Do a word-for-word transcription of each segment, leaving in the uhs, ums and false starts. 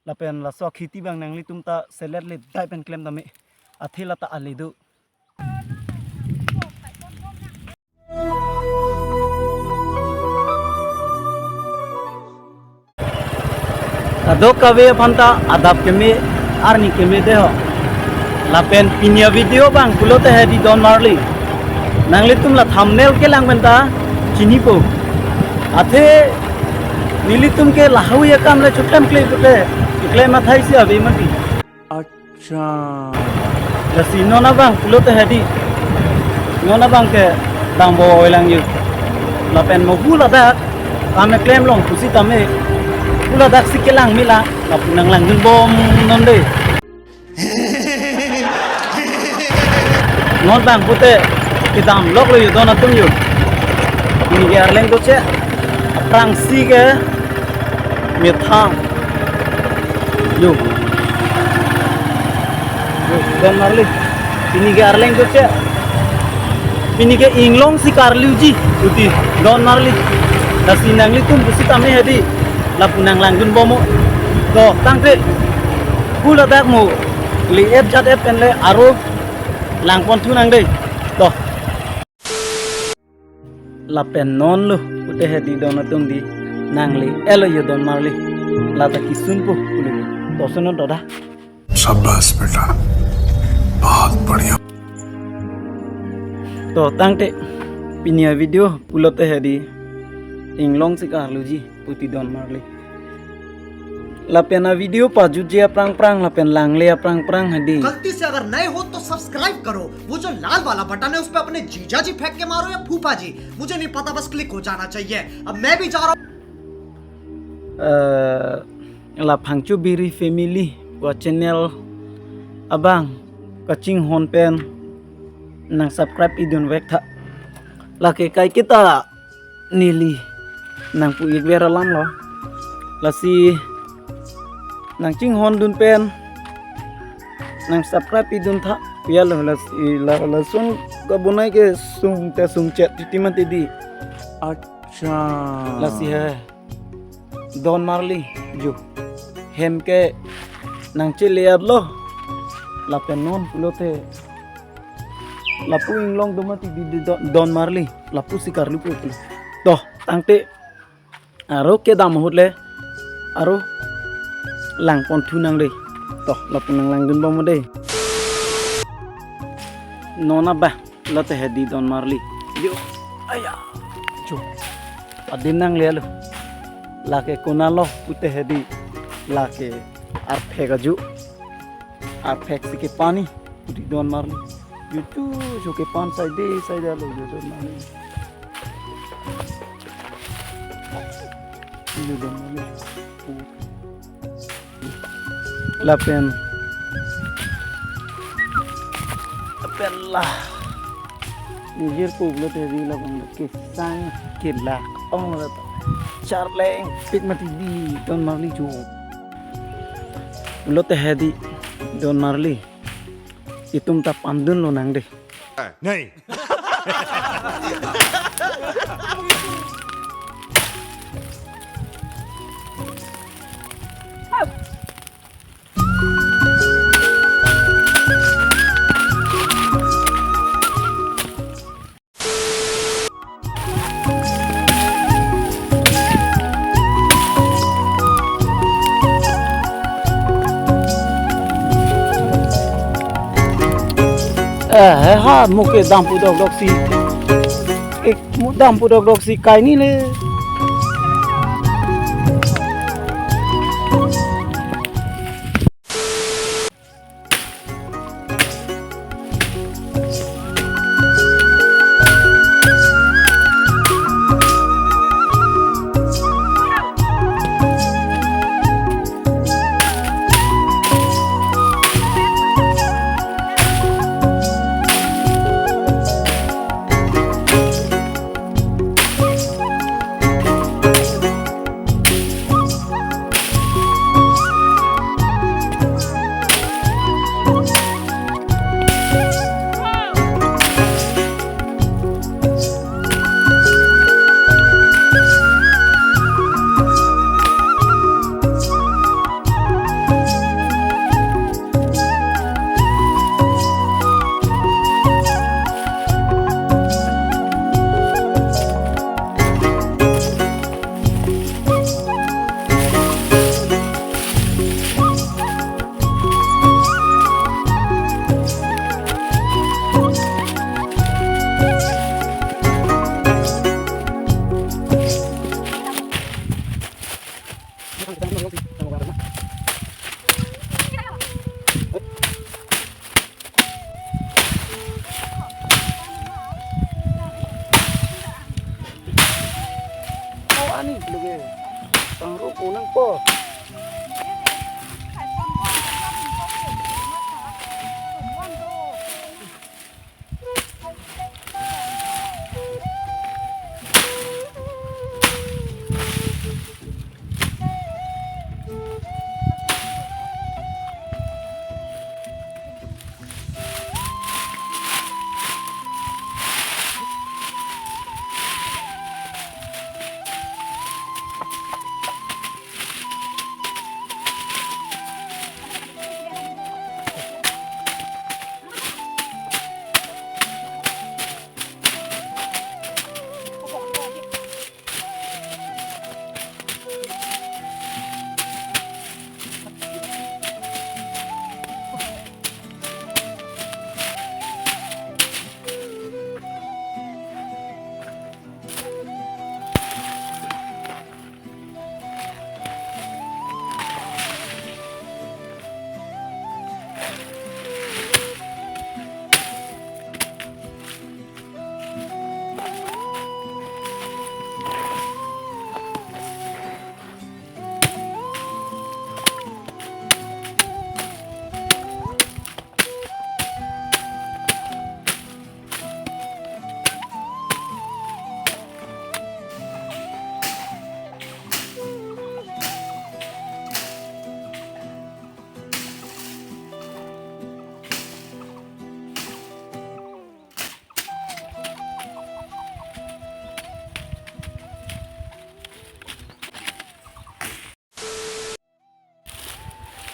Lapen laso akhiti abang nanglitum ta selet le dai pen klem tame. Athe lata ale do. Kadokave aphan ta adap keme arni keme dei ho. Lapen pini avideo abang pulote hedi Don Marli. Nanglitum la thumbnail kelang pen ta chinipo. Athe nelitum ke lahai akam le choklemkle pute, choklem athai si ave mati. Acha. Lasi non abang pulote hedi. Non abang ke damboi lang yo. Lapen mo hu ladak kam keklem long pusitame, hu ladak si kelang mela, lapu nanglangdun bom non dei. Non abang pute kedam lok lo yo don atum yo. Pini ke arleng doche, aphrangsi ke methang. Yo. Yo, Don Marli. Pini ke arleng doche. Pini ke inglong si karluji puti Don Marli. Lasi nanglitum pusitame hedi, lapu nanglangdun bom mo. To, tangte. Hu ladak mo. Li ep jat ep pen le aro langpon thu nang dei. To. Lapen non lo pute hedi don atum di, nangle-et lo yo Don Marli. Lata kesunpo pulo. To sunon to da. शाबाश बेटा, बहुत बढ़िया। To tangte pini avideo pulote hedi inglong si karluji puti Don Marli. Lapen avideo pajutji aphrang phrang lapen langle aphrang phrang hedi. गलती से अगर नए हो तो सब्सक्राइब करो, वो जो लाल वाला बटन है उस पे अपने जीजा जी फेंक के मारो या फूफा जी, मुझे नहीं पता, बस क्लिक हो जाना चाहिए। अब मैं भी जा रहा हूँ। Eh, la Phangcho Biri Family pu channel abang kachinghon pen nang subscribe idun vek tha. Lake kaiketa neli nangpu-ik ver alam lo. Lasi nang chinghon dun pen nang subscribe idun tha. Ya lo, lasi la, lason kabonai ke sung te sung chet titi mati di. Acha. Lasi he Don Marli jo hem ke nang chele-et lo. Lapen non pulote lapu inglong do mati di, di Don, Don Marli, lapu si karlupo pulo. To tangte aro kedam ahut le aro langpon thu nang dei. To lapu nanglangdun bom mo dei. Non abang pulote hedi Don Marli. Yo. Aya. Cho. Adin nangle lo. Lake konat lo pute hedi. Lake arphek aju. Arphek si kepan ni. Di Don Marli. Yo cho cho kepan side side lo yo Don Marli. Yo Don Marli. Lapen. Lapen la. Nijir pu pulote hedi labang kesang kelak ong lo ta. Charleng pik mati di Don Marli jo. Pulote hedi Don Marli. Itum ta pandun lo nang dei. Nei. Eh, eh, ha, mo kedam pu dokdok si. Eh, mo dam pu dokdok si kai ni le.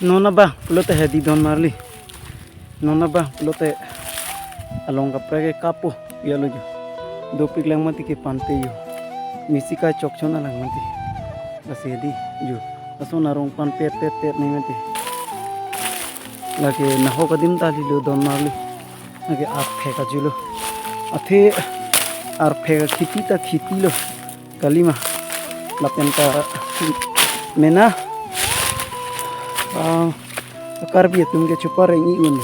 Non abang pulote hedi don marli. Non abang pulote along kaprek ke kapo ya lo jo. Dopik lang mati ke pante jo. Misi kai chokchon alang mati. Lasi hedi jo. Lason arong pan pet pet pet ne mati. Lake nahok adim ta lilo don marli. Lake arphek ajulo. Athe arphek khiti ta khiti lo. Kalima. Lapen ta mena. Ah, Karbi atum ke chupa reng i un.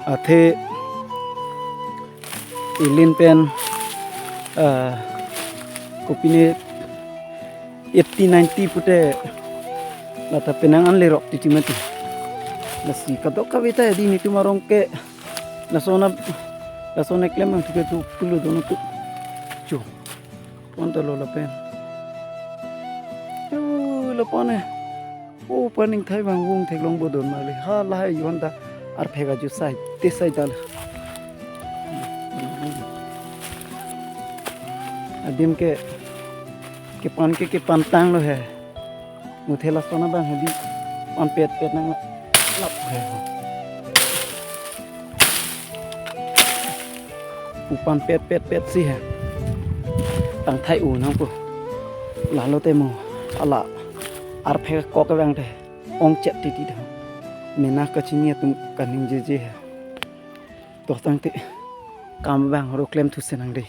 Athe ilin pen, ah, kopine eighty ninety pute lata penang an lerok titi mati. Lasi kadokave ta hedi netum arong ke lason a, lason eklem nangthu ke tu pulo dono tu. Chu. Pon ta lo lapen. Yo, lapon eh. O paning thai bang vung theklong bodon mali. Halahai yon ta arphek aju sai. Te sai ta. Adim ke kepan ke kepantang lo he. Muthe lason abang hedi pan pet pet nang lap he. Pu pan pet pet pet si he. Tang thai u nangpo. Lalo te mo hala arphek kok abang te ongchet titi dam. Mena kachini atum kaningjeje he. To tangte kam abang ro klem thu senang dei.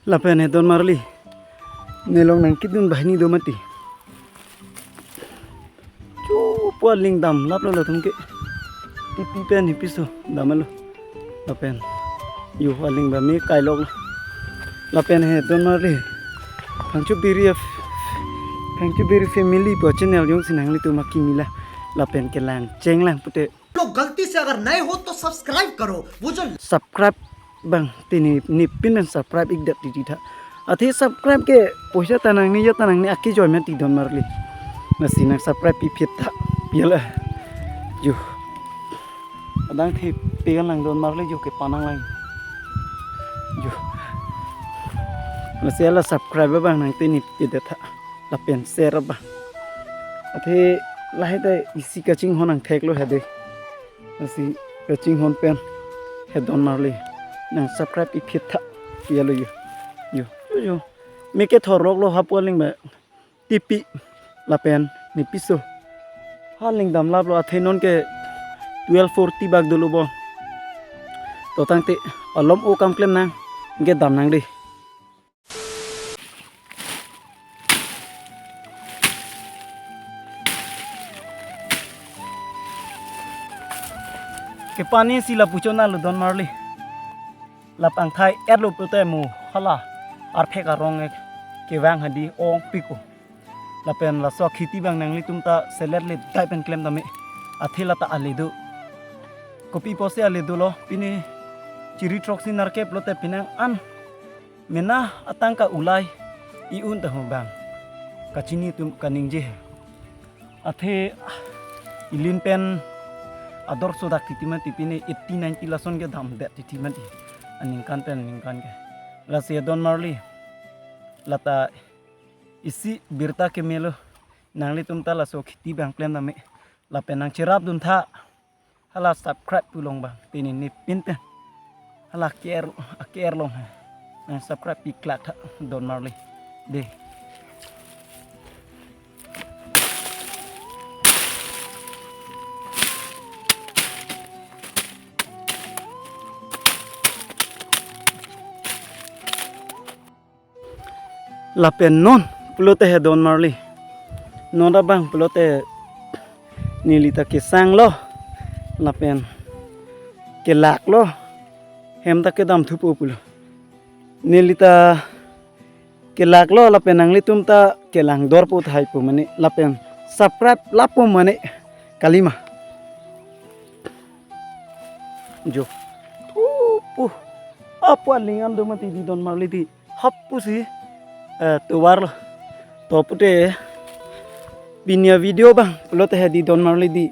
Lapen he don marli. Nelong nangkidun banghini do mati. Chu pu aling damlap lo latum ke. Pipi pen hipiso damlo. Lapen yo aling ba me kailok lo. Lapen he don marli. Phangcho Biri af-, Phangcho Biri family pu channel jongsi nanglitum akimi la. Lapen kelang chenglang pute. लोग गलती से अगर नए हो तो सब्सक्राइब करो। वो जो subscribe bang tini nepin pen subscribe ik det titi tha. Athe subscribe ke poisa ta nangne ya ta nangne ake joy mati don marli. Lasi nang subscribe pi phit tha. Pi la. Ju. Adang the pe lang don marli ju kepanang lang. Ju. Lasi la subscribe bang nang tini pi det tha. Lapen share bang. Athe lahai ta isi kachinghon nangthek lo hedi. Lasi kachinghon pen he don marli nang subscribe pi phit tha. Ya lo yo. Yo. Yo. Me kethor lok lo ha pu aling ba. Tipi lapen nepiso. Ha aling damlap lo athe non ke twelve forty bak dolo bo. To tangte alom o kam klem nang ke dam nang dei. Kepan isi lapu chona lo don marli. Lapangthai et lo pute mo hala arphek arong ek kevang hedi ongpik o. Lapen laso khiti bang nanglitum ta selet le dai pen klem tame. Athe lata ale do. Kopi pusi ale dolo pini chiri throksi nerkep lote penang an mena atangka ulai i-un ta ho bang. Kachini atum kaningje he. Athe ilin pen ador sodak titi mati pini eighty ninety lason ke dam det titi mati. Aningkan pen aningkan ke. Lasi don marli. Lata isi birta kemelo. Nanglitum ta laso khiti bang klem tame. Lapen nangcherap dun tha. Hala subscribe pu long bang. Tini nepin pen. Hala ker, ker long ha. Nang subscribe pi klak tha don marli. Dei. Lapen non pulote he don marli. Non abang pulote neli ta kesang lo. Lapen kelak lo. Hem ta kedam thupo pulo. Neli ta kelak lo lapen nanglitum ta kelang dor po thai po mane. Lapen subscribe lapo mane kalima. Jo. Thupu. Apu aling an do mati didon marli di. Hap pusi. Eh, tovar lo. To pute. Pini avideo abang pulote he didon marli di.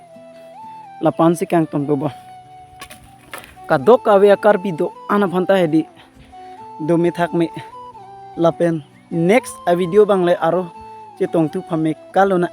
Lapu-an si kangton po bo. Kadokave a-Karbi do-an aphan ta he di. Dome thakme. Lapen next avideo abang le aro chetongthu phame kalona.